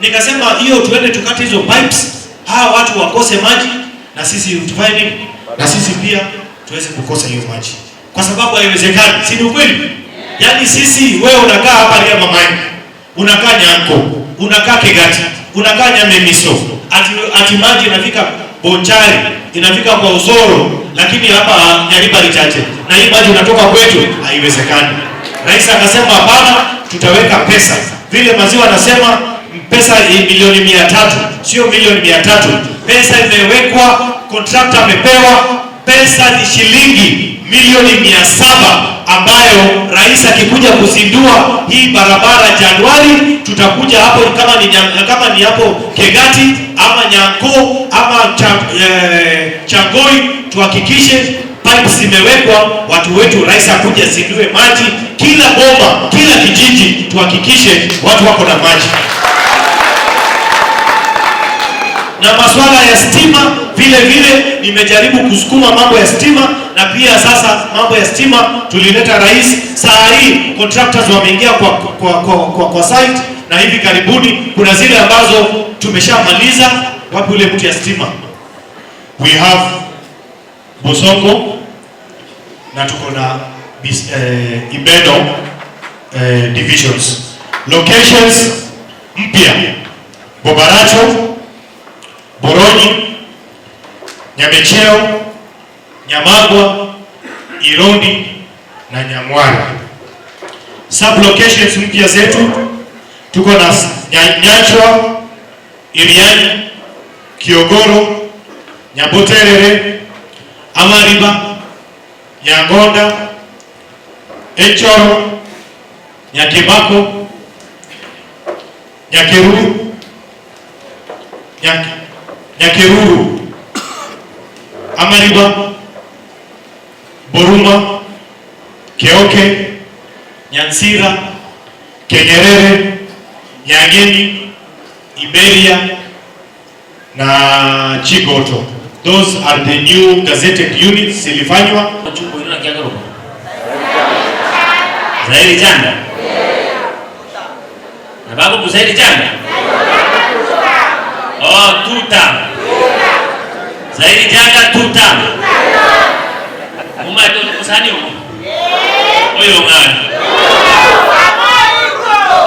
Nikasema hiyo tuende tukate hizo pipes, hawa watu wakose maji na sisi tufanye nini? Na sisi pia tuweze kukosa hiyo maji, kwa sababu haiwezekani, si ni ukweli? Yaani sisi, wewe unakaa hapa Ria Mamaini, unakaa Nyanko, unakaa Kegati, unakaa Nyamemiso, ati maji inafika Bonchari, inafika kwa Usoro, lakini hapa Nyaribari Chache, na hii maji unatoka kwetu, haiwezekani. Rais akasema hapana, tutaweka pesa. Vile maziwa anasema pesa milioni 300, sio milioni 300, pesa imewekwa, contractor amepewa pesa ni shilingi milioni 700 ambayo rais akikuja kuzindua hii barabara Januari, tutakuja hapo kama ni hapo Kegati ama Nyanko ama Changoi, tuhakikishe pipes zimewekwa, watu wetu, rais akuja azindue maji kila boma, kila kijiji, tuhakikishe watu wako na maji. Na masuala ya stima vile vile nimejaribu kusukuma mambo ya stima, na pia sasa mambo ya stima tulileta rais. Saa hii contractors wameingia kwa site, na hivi karibuni kuna zile ambazo tumeshamaliza. Wapi ule mtu ya stima? We have Bosongo na tuko na Ibedo divisions. Locations mpya Bobaracho, Boronyi, Nyamecheo, Nyamagwa, Irondi na Nyamwara. Sub locations mpya zetu tuko na Nyachwa, Iriani, Kiogoro, Nyaboterere, Amariba, Nyangonda, Echoro, Nyakibako, Nyakeru, Nyakeruru, Amariba, Boruma, Keoke, Nyansira, Kenyerere, Nyangeni, Iberia na Chigoto. Those are the new gazetted units zilifanywa. Zaidi Chanda. Na babu Zaidi Chanda. Oh, tuta. Zaidi Chanda tuta. Muma to kusani huko. Oyo ngani.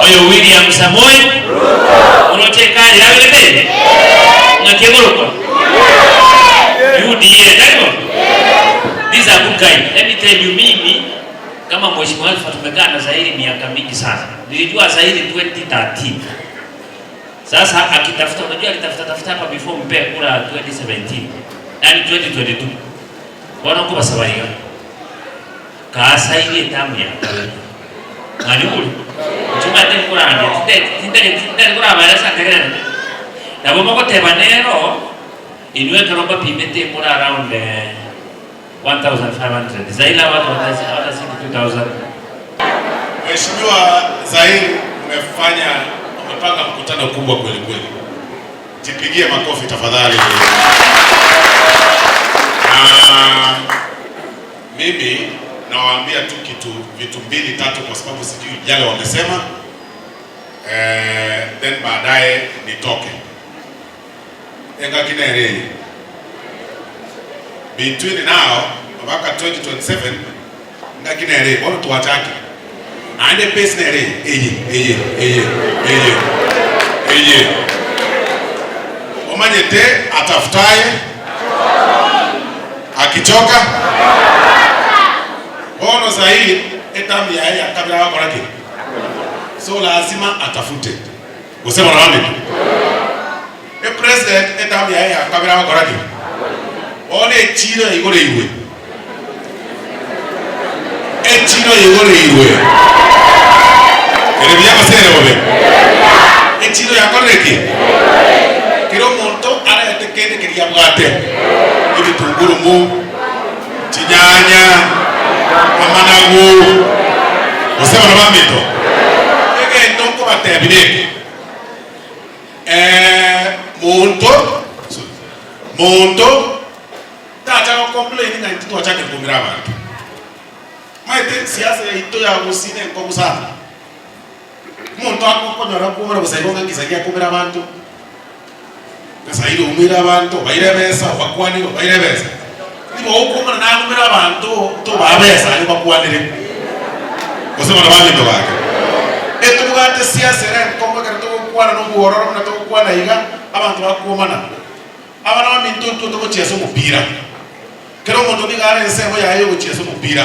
Oyo William Samoei Ruto. Unocheka yawele pe. Ngakegoroko. UDA, ndivyo? These are good guys. Let me tell you, mimi kama Mheshimiwa Alpha tumekaa na Zairi miaka mingi sana. Nilijua Zairi 2013. Sasa akitafuta, unajua alitafuta tafuta hapa before mpe kura 2017. Yaani 2022. Bwana uko basabaiga. Kaasa ile tamu ya. Ngani uli? Chuma te kura ande. Tinde tinde tinde kura ba sa tegere. Na bomo ko tebanero inwe karomba pimete mura around 1500. Zaila watu watazidi 2000. Mheshimiwa Zairi, umepanga mkutano kubwa kweli kweli. Jipigie makofi tafadhali. Na mimi nawaambia tu vitu mbili tatu kwa sababu sijui yale wamesema. Then baadaye nitoke. Enga kinere. Between now mpaka 2027 nga kinere bono tuwachake. Ande pesa nere eye eye eye eye eye. Omanyete atafutaye akichoka bono sahi etamu ya ya kabla wako lake. So lazima atafute. Usema na wame. E president etamu ya ya kabla wako lake. One chiro igore iwe. E chiro igore iwe. Ere bia basere bobe. E chiro yakoreke. Kiro muntu arete kende kiria bwate. Ibitunguru mu chinyanya amanagu. Usema na bamito. Ege ndoko batebireke. Muntu tata ko complain nga ntito achake kumira abantu. Maite siasa ya ito ya gusine nko gusana. Omonto akokonyora okoumera bosa igo ng'a ekisagia akoumera abanto, Esairi oumeire abanto, obaire ebesa, obakwanire, obaire ebesa. Nigo okoumera nagoumera abanto tobaa besa aria obakwanire. Gose bono baminto gake. Etobwate siasa ere enkong'u ekero togokwana nobwororo buna togokwana iga, abanto bakwomana. Abana baminto intwe togochiesa omopira. Kera omonto nigo are ensemo yaye yogochiesa omopira.